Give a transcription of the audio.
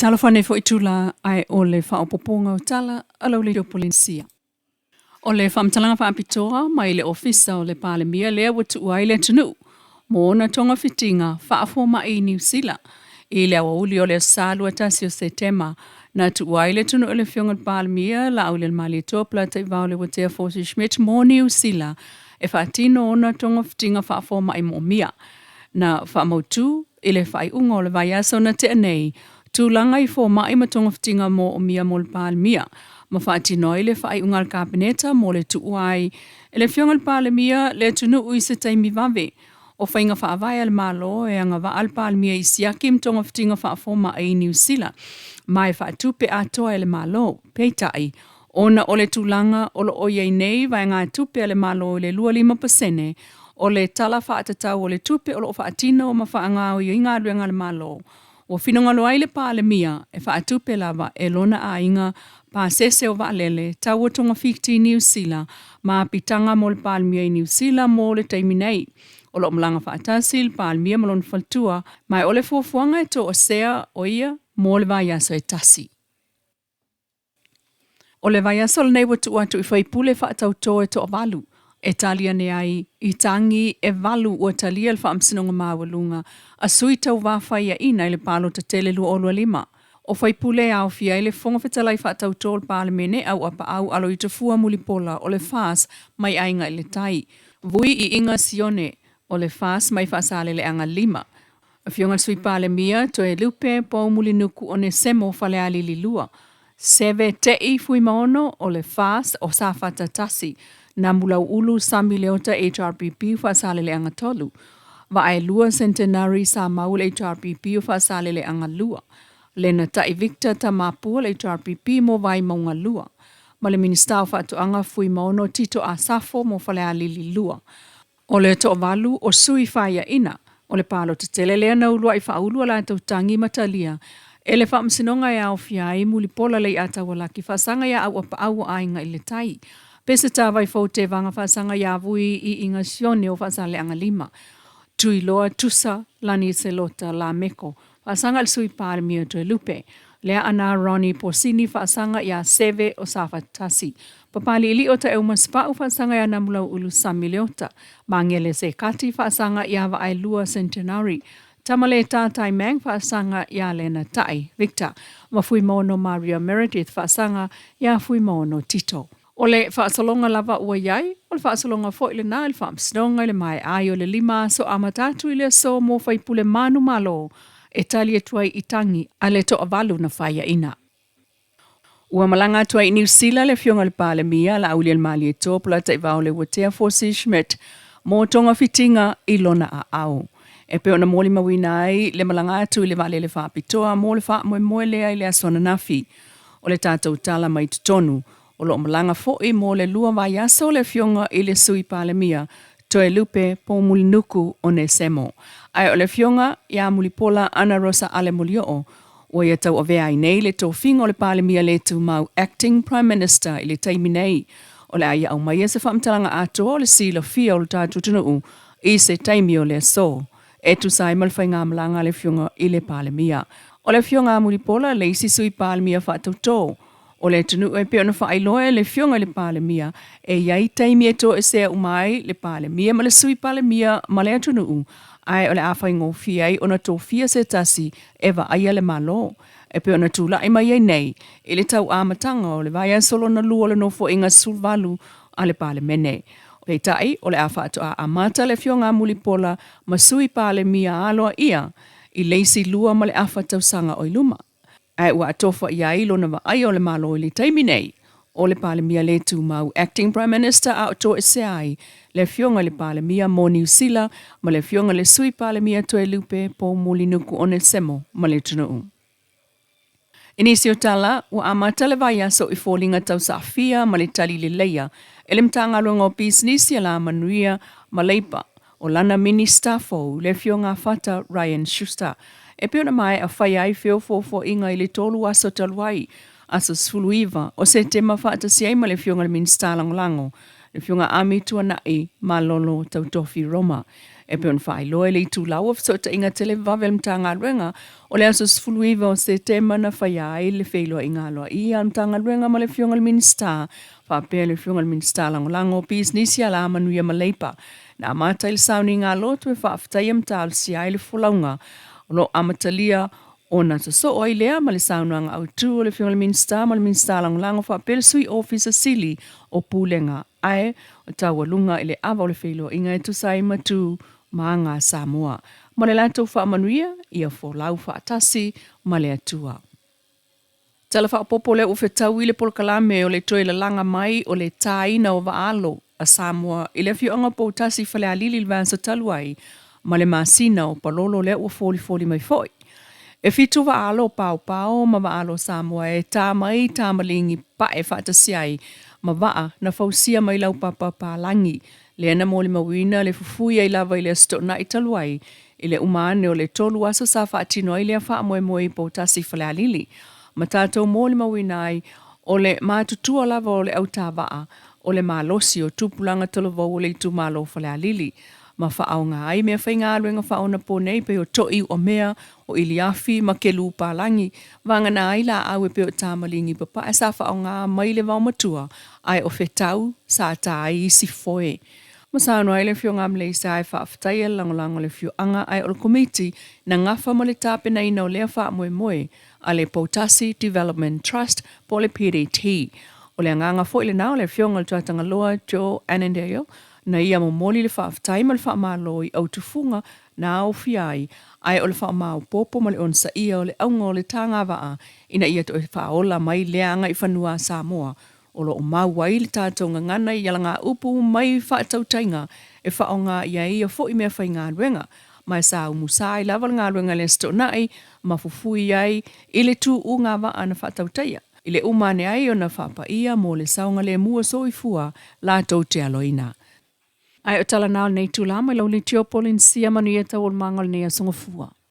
Talofa nei foi tula ae o le faaopoopoga o tala a lau Lady o Polenisia. O le faamatalaga faapitoa mai le Ofisa o le Palemia lea ua tuua ai le atunuu mo ona togafitiga faafomai i Niu Sila i le aoauli o le Aso Sa 21 o Setema na tuua ai le atunuu e le Afioga i le Palemia Laaulialemalietoa Polataivao Leuatea Polataivao Fosi Schmidt mo Niu Sila e faatino ona togafitiga faafomai moomia. Na faamautu i le faaiuga o le vaiaso na tea nei tulaga i fomai ma togafitiga moomia mo le Palemia ma faatino ai le faaiuga a le Kapeneta mo le tuua ai e le Afioga i le Palemia le atunuu i se taimi vave. O faiga faavae a le Malo e agavaa le Palemia i siaki ma togafitiga faafomai i Niu Sila ma e faatupe atoa e le Malo. Peitai, ona o le tulaga o lo o i ai nei vaegatupe a le Malo i le 25% o le Tala Faatatau o le Tupe o lo o faatino ma faagaoioi galuega a le Malo, ua finagalo ai le Palemia e faatupe lava e lona aiga pasese o vaalele tau o togafiti i Niu Sila ma apitaga mo le Palemia i Niu Sila mo le taimi nei. O lo o malaga faatasi le Palemia ma lona faletua, ma o le fuafuaga e toasea o ia mo le vaiaso e tasi. O le vaiaso lenei ua tuu atu i faipule faatautō e toavalu e tali ane ai i tagi e valu ua talia le Faamasinoga Maualuga a sui tauva faiaina i le palota tele 2025. O faipule e aofia ai le Fofoga Fetalai faatautō o le Palemene Auapaau Aloitafua Mulipola o le FAS mai Aiga i le Tai, Vui Iiga Sione o le FAS mai Faasaleleaga 5, Afioga i le Sui Palemia Toelupe Poumulinuku Onesemo Falealili 2, Seve Te'i Fuimaono o le FAS o Safata 1, Namulau'ulu Sami Leota HRPP Faasaleleaga 3, Vaaelua Centenary Samau le HRPP o Faasaleleaga 2, Lenatai Victor Tamapua le HRPP mo Vaimauga 2, ma le Minisita o Faatoaga Fuimaono Tito Asafo mo Falealili 2. O le toavalu o sui faiaina o le palota tele lea na uluai faaulu a latou tagi ma talia e le Faamasinoga e aofia ai Mulipola Leiataualaki faasaga iā Auapaau o Aiga i le Tai, Peseta Vaifou Tevaga faasaga iā Vui Iiga Sione o Faasaleleaga 5, Tuiloa Tusa Lani Selota Lameko faasaga i le Sui Palemia Toelupe, Leaana Ronnie Posini faasaga iā Seve o Safata 1, Papali'ili'o Taeuma Sipa'u faasaga iā Namulau'ulu Sami Leota, Magele Sekati faasaga iā Vaaelua Centenary, Tamaleta Taimang faasaga iā Lena Ta'i Victor, ma Fuimaono Maria Meredith faasaga iā Fuimaono Tito. O le faasologa lava ua i ai, o le faasologa foi lena i le Faamasinoga i le maea ai o le 5 aso amata atu i le aso mo faipule manumalo e tali atu ai i tagi a le toavalu na faiaina. Ua malaga atu ai i Niu Sila le Afioga i le Palemia Laaulialemalietoa Polataivao Leuatea Fosi Schmidt mo togafitiga i lona aao. E pei ona molimauina ai le malaga atu i le vaalele faapitoa mo le faamoemoe lea i le aso ananafi. O le tatou tala mai totonu, o lo o malaga foi mo le 2 vaiaso le Afioga i le Sui Palemia Toelupe Poumulinuku Onesemo. Ae o le Afioga ia Mulipola Anarosa Ale Molioo ua ia tauavea ai nei le tofiga o le Palemia le tumau Acting Prime Minister i le taimi nei. O le a ia aumaia se faamatalaga atoa o le silafia o le tatou atunuu i se taimi o le aso e tusa ai ma le faigamalaga a le Afioga i le Palemia. O le Afioga a Mulipola le isi Sui Palemia faatautō o le atunuu e pei ona faailoa e le Afioga i le Palemia e i ai taimi e toesea uma ai le Palemia ma le Sui Palemia ma le atunuu, ae o le a faigofie ai ona tofia se tasi e vaaia le Malo e pei ona tulai mai ai nei i le tau amataga o le vaiaso lona lua o le Nofoaiga 18 a le Palemene. Peitai, o le a faatoa amata le Afioga a Mulipola ma Sui Palemia aloaia i le isi 2.5 tausaga o i luma. Ae ua atofa i ai lona vaaia o le Malo i le taimi nei, o le Palemia le tumau Acting Prime Minister a o toesea ai le Afioga i le Palemia mo Niu Sila ma le Afioga i le Sui Palemia Toelupe Poumulinuku Onesemo ma le atunuu. I nisi o tala, ua amata le vaiaso i foliga tausaafia ma le tali leleia e le Matagaluega o Pisinisi Alamanuia ma Leipa o lana Minista fou, le Afioga a Fata Ryan Schuster, e pei ona maea fai ai feofoofoaiga i le 3 aso talu ai, aso 19 o Setema faatasi ai ma le Afioga i le Minisita Lagolago, le Afioga Ami Tuanai Malolo Tautofi Roma. E pei ona faailoa i le itulau o fesootaiga televavave a le Matagaluega o le aso 19 o Setema na faia ai le feiloaiga aloaia a le Matagaluega ma le Afioga i le Minisita faapea le Afioga i le Minisita Lagolago o Pisinisi, Alamanuia ma Leipa. Na amata i le sauniga a lotu e faafetaia ma talosia ai le folauga o lo o amatalia ona sosoo ai lea ma le saunoaga autu a le Afioga i le Minisita ma le Minisita Lagolago faapea le Sui Ofisa Sili o Pulega ae o taualuga i le ava o le feiloaiga e tusa ai ma tu ma aga a Samoa ma le latou faamanuia ia folau faatasi ma le Atua. Tala Faaopoopo lea ua fetaui le polokalame o le toe lalaga mai o le tāina o vaaalo a Samoa i le afioaga o Poutasi i Falealili i le vaiaso talu ai ma le masina o Palolo lea ua folifoli mai foi. E fitu vaaalo o paopao ma vaaalo a Samoa e tā mai tā maligi pae faatasi ai ma vaa na fausia mai laupapa palagi lea na molimauina le fufui ai lava i le Aso Toonai talu ai i le uma ane o le tolu aso sa faatino ai lea faamoemoe i Poutasi i Falealili ma tatou molimauina ai o le matutua lava o le autavaa o le malosi o tupulaga talavou o le itumalo o Falealili ma faaaoga ai meafaigaluega faaonaponei pei o to'i uamea, o iliafi ma kelu palagi, vagana ai laau e pei o tamaligi papae sa faaaoga mai le vaomatua ae o fetau sa ta ai isi foe. Ma saunoa ai le Afioga a Maleisa e faafetaia le lagolago a le afioaga ae o le Komiti na gafa ma le tapenaina o lea faamoemoe a le Poutasi Development Trust po o le PDT. O le agaga foi lena o le Afioga i le Tuatagaloa Joe Annandale na ia momoli le faafetai ma le faamalo i autufuga na aofia ai ae o le faamaopoopo ma le onosaia o le auga o le tagavaa ina ia toe faaola mai lea agaifanua a Samoa O lo o mau ai le tatou gagana i alagaupu mai faatautaiga e faaaoga i ai ia foi meafaigaluega. Ma e sa umusa ai lava le galuega i le Aso Toonai ma fufui ai i le tuuga vaa na faatautaia. I le uma ane ai ona faapaia mo le saogalemu o soifua latou te aloina. Ae o tala na o lenei itula mai lau Litio Polenisia manuia taualumaga o lenei aso Gafua.